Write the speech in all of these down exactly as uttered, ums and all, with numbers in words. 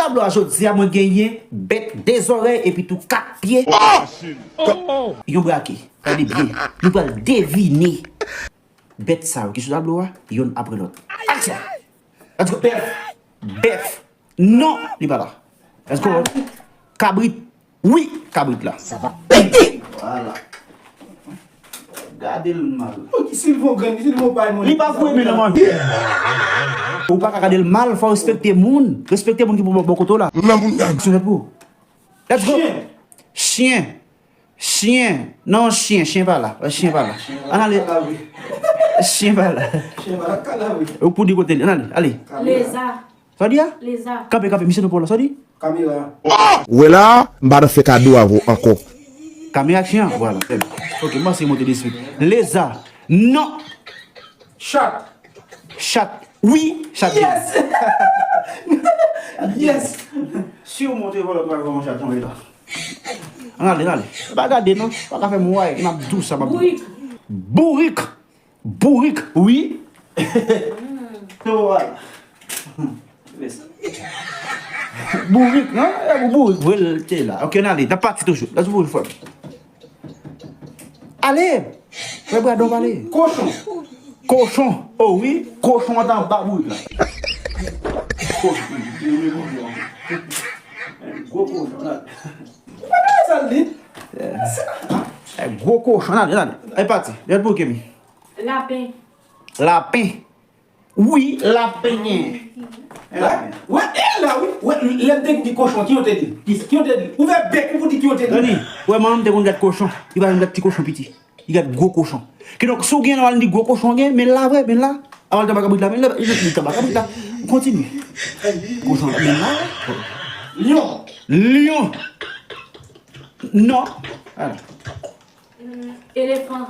Tablo a jodi a, mwen genyen bèt de zòrèy epi tou kat pye. Yon brake. Gade byen. Nou pral devine bèt sa yo ki sou tablo a, yonn apre lòt. Aksyon! Let's go. Bèf. Bèf. Non, li pa la. Let's go. Kabrit. Wi, kabrit la. Sa va pete. Vwala. Gade l mal. Silvon grenn, Silvon bay mwen. Li pa voye men nan manje. Ou pa ka gade l mal, fò w respekte moun. Respekte moun ki pou bò kote w la. Nan moun nan. Sou tèt pou. Let's go. Chyen. Chyen. Chyen. Non, chyen, chyen pa la. Chyen pa la. Ann ale. Chyen pa la. Chyen pa la, kalawi. Ou pou di kote li. Ann ale, ale. Leza. Sa w di a? Leza. Kanpe, kanpe, misye nan pòl la. Sa w di? Kamera. Ou wè la, m pa nan fè kado avè w ankò. Kamera aksyon, vwala. Ok, m panse monte de swit. Leza. Non. Chat. Chat. Wi, chat. Yes! Yes! Si w monte vòlò, w pral wè yon chat tonbe la. Ann ale, ann ale. Pa gade non. Pa ka fè m wè, m ap di w sa, m ap di w. Bourik. Bourik. Bourik, wi. Vwala. Bourik, non? E pou bourik, vre l te la. Ok, ann ale. N ap pati toujou. Let's go, frè. Ale! Frè Bradon, ale. Kochon. Kochon. O wi, kochon an t anba bourik la. Kochon. Gwo kochon, ann ale. Ou pa gade sa l di? E, gwo kochon, ann ale, ann ale. E pati. Lèt pou Kemi. Lapen. Lapen. Wi, lapen gen. Wè, wè, e la, wi. Wè, lè m te di kochon, ki yo te di? Ki, ki yo te di? Ouvè bèk ou pou di ki yo te di. Tande, wè, manman m te konn gad kochon. Li pa janm gad ti kochon piti. Li gad gwo kochon. Kidonk, si w gen, w al di gwo kochon gen, men la vre, men la. Avan l te anba kabrit la, men la, li te anba kabrit la. Kontinye. Kochon la, men la. Lyon. Lyon. Non. Vwala. Elefan.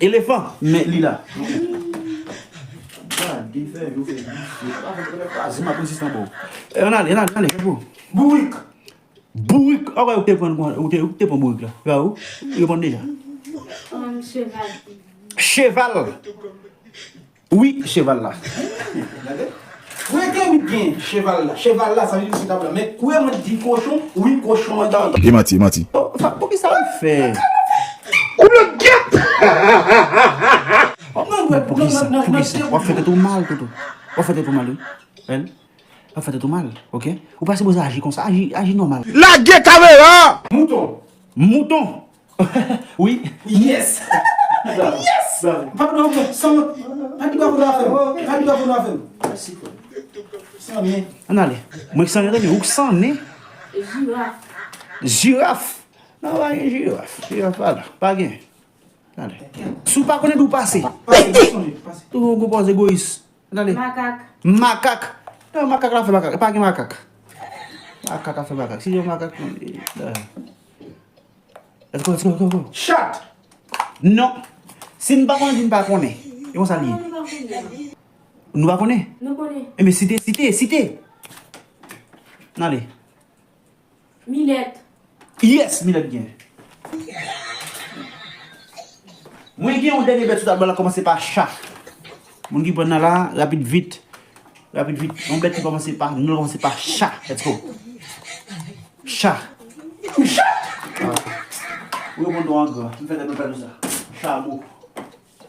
Elefan, men li la. Gade fè yo fè misye. Pa fè kraze, m ap reziste ankò. E, ann ale, ann ale, ann ale, fè pou. Bourik. Bourik. Akwè, ou te pran, ou te, ou te pran bourik la. Bravo. Ou reponn deja. Um, cheval. Cheval. Wi, cheval la. Gade. Mwen te gen cheval la. Cheval la, sa vle di sou tab la. Men kounye a mwen di kochon, wi, kochon an gen. E manti, e manti. Oh, sa, poukisa w fè? Ou le gèt! Non, non, poukisa? Poukisa? W ap fè tèt ou mal, Toto. W ap fè tèt ou mal, wi. Bèl. W ap fè tèt ou mal, ok? Ou pa sipoze aji konsa. Aji, aji nòmal. Lage kamera! Mouton. Mouton. Wi. Yes! Yes! Pa di bravo, san, pa di bravo nan afè m. Pa di bravo nan afè m. Mèsi, frè. San, men. Ann ale. Mwen ki san nen, tande, ou ki san nen. Jiraf. Jiraf. Non, pa gen jiraf. Jiraf pa la. Pa gen. Ann ale. Si w pa konnen, di w pase. Pase, pase, pase. Ou gon pòz egoyis. Ann ale. Makak. Makak. Non, makak la fè makak. Pa gen makak. Makak la fè makak. Si gen makak, non, eh, eh. Let's go, let's go, go, go. Chat. Non. Si n pa konnen, di n pa konnen. E konsa l ye. Non, nou pa konnen. Nou pa konnen? Nou konnen. Enben, site, site, site. Ann ale. Milèt. Yes, milèt gen. Mwen gen yon dènye bèt sou tab la, kòmanse pa cha. Moun ki pran nan la, rapid vit. Rapid vit. Yon bèt ki kòmanse pa, non, kòmanse pa cha. Let's go. Cha. Cha? Ah. Ou reponn twa an gran. M fè tèt mwen pèdi sa. Chamo.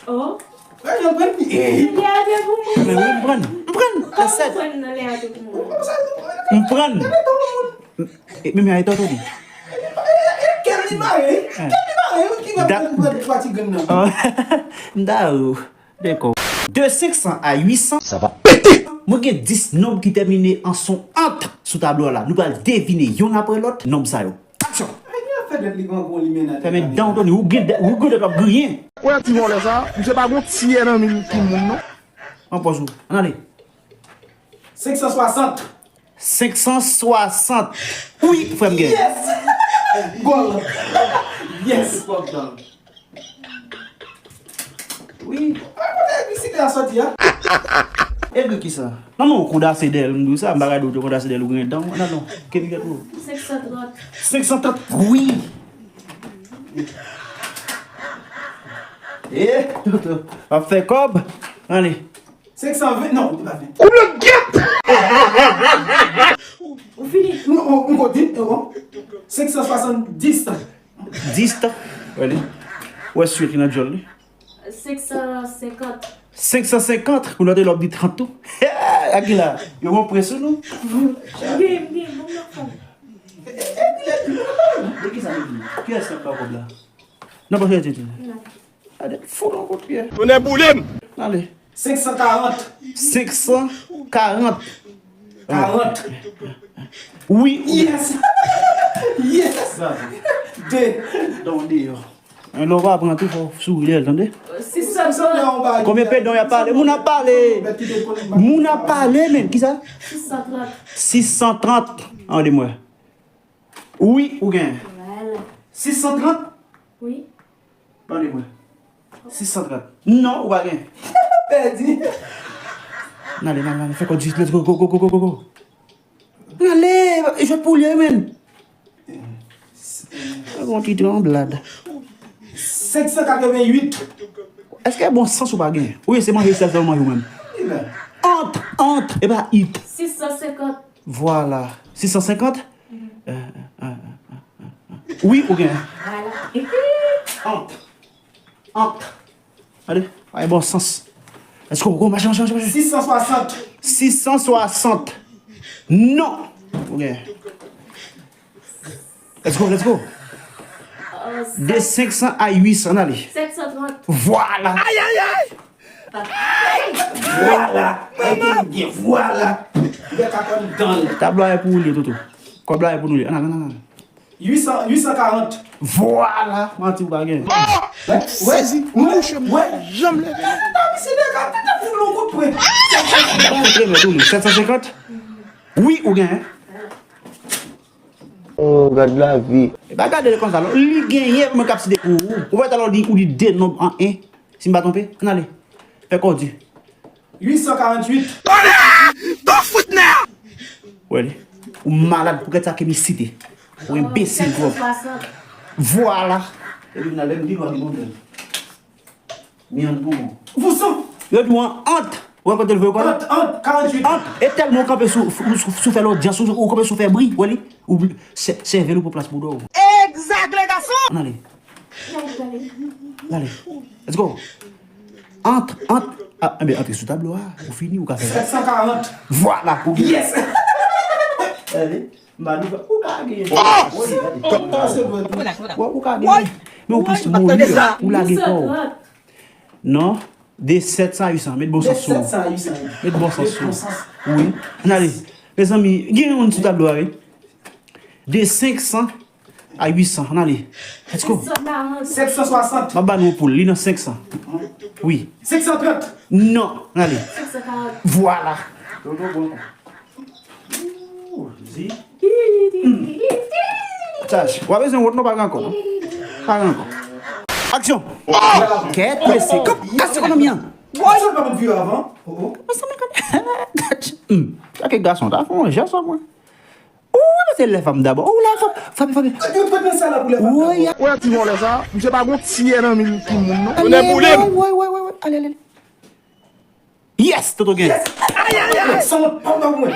Oh. Gade, l pran li. Lè a te pou mwen. Men wi, m pran. M pran. Kòman m pran nan lè a te pou mwen? M pran. E, men, men, e, tande. Kèl li mare, kèl li mare, wi, ki va pran twa ti grenn nan. M ta ou. Dakò. De senk san a uit san. Sa va pete. Mwen gen dis nonb ki tèmine an son ant sou tablo a la. Nou pral devine yonn apre lòt nonb sa yo. Aksyon! Ay, li ap fè tèt li pran gwo limenade. Fèmen dan w, Tony. Ou gen dèt, ou gen dèt w ap griyen. Wè ti vòlè sa, misye pa gon tyè nan men l ki moun, non. An pòz ou. Ann ale. Senk san swasant. Senk san swasant. Wi, frè m gen. Yes! Gòl! Yes! Wi. A, kote egri site a soti a? Egri kisa? Nan men w kondase dèyè l, m di w sa, m pa gade w te kondase dèyè l, ou gen dan w, nan non. Kemi gèt ou. Senk san trant. Senk san trant, wi. E, Toto, w ap fè kòb? Ale. Senk san ven, non, li pa ven. Ou le gèt! Bon, m ko di, e bon. Senk san swasanndis. Dis tan. Wè li. Wè swit li nan djòl li. Senk san senkant. Senk san senkant, pou nou te lòb di trant tou. Akila, yo gon prens sou nou. Gen, gen, bon, nan fon. De ki sa nou di? Kiyès k ap ba w kòb la? Non, pa fè tete. Gade, fou nan kot pyè. Tonè boule m! Ale. Senk san karant. Senk san karant. Karant. Wi, ou gen. Yes! Yes! De. Don deyò. Lè w pa pran tou, fò w souri lè l, tande? Sis san trant. Konbyen pedan y ap pale? Moun ap pale. Moun ap pale, men. Ki sa? Sis san trant. Sis san trant. An, de mwen. Wi, ou gen. Vwala. Sis san trant? Wi. Tande mwen. Sis san trant. Non, ou pa gen. Pèdi. N ale, n ale, n ale. Fè kò di, let's go, go, go. N ale, jwèt pou lye, men. Yon ti tranblad. Senk san katrevenn uit. Èske bon sans ou pa gen? Ou se manje sèl sèl ou manje ou menm? Ant, ant, e pa it. Sis san senkant. Vwala. Sis san senkant? Wi, ou gen. Vwala. Ant. Ant. Gade, pa gen bon sans. Let's go, go, mache, mache, mache, mache. Sis san swasant. Sis san swasant. Non. Ou gen. Let's go, let's go. De senk san a uit san, n ale. Sèt san trant. Vwala. Ay, ay, ay! Vwala. Ay, gen, gen, vwala. Bèk a konn dan. Tablo a pou ou li, Toto. Kòb la pou nou li. Ann, ann, ann, ann. Uit san, uit san karant. Vwala. Manti ou pa gen. Sezi, m kouche, m pa janm leve. Tata, misye deja, tata, pou nou kout pwen. Sèt san senkant. Wi, ou gen. Oh, gad lavi. E pa gade l konsa, non. Li genyen pou mwen k ap site pou ou. Ou wè talè ou di, ou di de nonb an en. Si m pa twonpe, ann ale. Fè kò di. Uit san karanntuit. Tonè! Ton fout nè! Wè li. Ou malad pou kèt sa ke mi site. Ou enbesil twòp. Vwala. Epi nan lè m di lwa li bon bèl. Mi an pou ou. Vouson. Yo di w an ant. Ou wè kote l voye kò l? Ant, ant, karanntuit. Ant. E tèlman ou kanpe sou, sou, sou, sou fè lodyans, ou, ou kanpe sou fè bri, wè li? Ou sè-, sèvèl ou pran plas bouda w. Egzak, le gason! Ann ale. Ann ale. Let's go. Ant, ant. Ah, enben, antre sou tablo a. Ou fini, ou ka fè sa. Sèt san karant. Vwala, ou gen. Yes! Ale. M pa di ou ka genyen. Ou ka genyen. Men ou plis moli, ou lage kò w. Non, de sèt san a uit san. Met bon sans sou ou. Met bon sans sou ou. Wi. Ann ale. Mezanmi, gen youn sou tablo a, wi. De senk san a uit san. Ann ale. Let's go. Senk san swasant. M ap ba nou yon poul. Li nan senk san. Wi. Senk san trant. Non. Ann ale. Senk san karant. Vwala. Ooh, zi. Chaj. W ap bezwen wont non, pa gen ankò, non. Pa gen ankò. Aksyon. Kèt, mesye. Kase ekonomi an. Woy. Sa pa konn vire avan. Oh, oh. Sa ke gason ta fè yon jès an mwen. Ou se lè fanm dabò. Ou lè fanm. Fanm, fanm. Ou pran sa la pou lè fanm dabò. Ou wè ti vòlè sa, misye pa gon tiyè nan men timoun non. Tonè boule m. Woy, woy, woy, woy. Ale, ale, ale. Yes, Toto gen. Yes. Ay, ay, ay. San mwen pa ba mwen.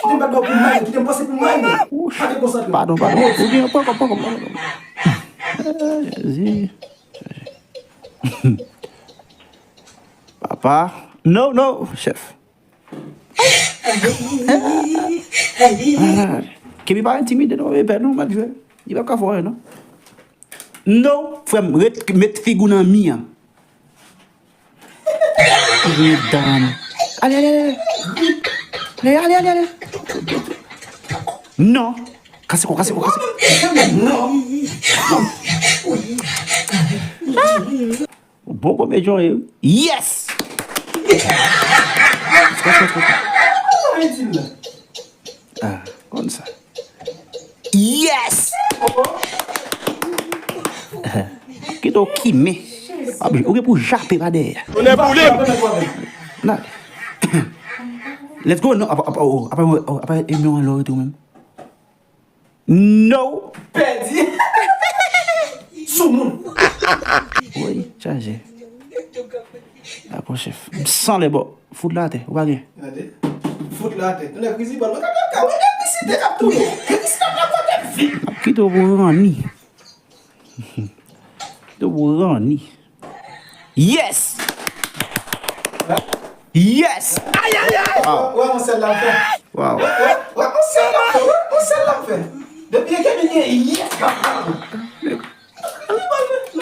Kite m bat ba pou mwen, kite m panse pou mwen. Pa dekonsantre. Padon, padon. Ou gen, poko, poko, poko. Jezi. Papa. No, no, chèf. Kemi pa entimide non, e pè non, m ap jwe. Li pa ka fè anyen non. No, frè m, ret, met figi w nan mi an. Mesdames. Ale, ale, ale. Ale, ale, ale, ale. Non. Kase kò, kase kò, kase kò. Non. Bon komedyen w ye. Yes! Ah, konn sa. Yes! Kite w kimen. Ou gen pou jape pa dèyè. Tonè boule m! Nan. Let's go. Non, apa, apa, oh, apa, oh, apa, e men an lò tou menm. No. Pèdi. Soumoun. Woy, chaje. Dakò, chèf. San lè bò. Fout la atè. Ou pa gen. Gade. Fout la tèt. Nèg rizibòl. Gade yon ka, wi, elektrisite k ap touye. Elektrisite k ap fè tèt vip. Ap kite w pou ranni. Kite w pou ranni. Yes! Yes! Ay, ay, ay! Wè, wè, yon sèl la fè. Wow. Wè, wè, wè, yon sèl la fè. Wè, yon sèl la fè. Depi e Kevin gen yes k ap pale.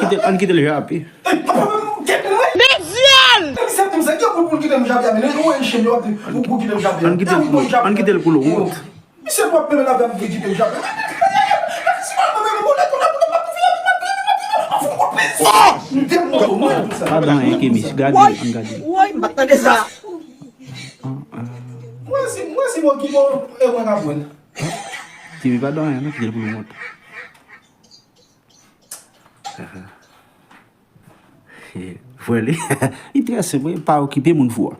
Kite, ann kite l jape. Mezyèl! Ann kite l pou l, ann kite l pou l wont. Misye twòp menm avè m ki kite l jape. Pa dan anyen, Kemis. Gade l, ann gade l. Woy, m pa t tande sa. Mwen si, mwen si mwen ki bon, e mwen k ap wè l. Kemis pa dan anyen, non, kite l pou l wont. Vwè li. Li trè senp, wi, pa okipe moun fou a.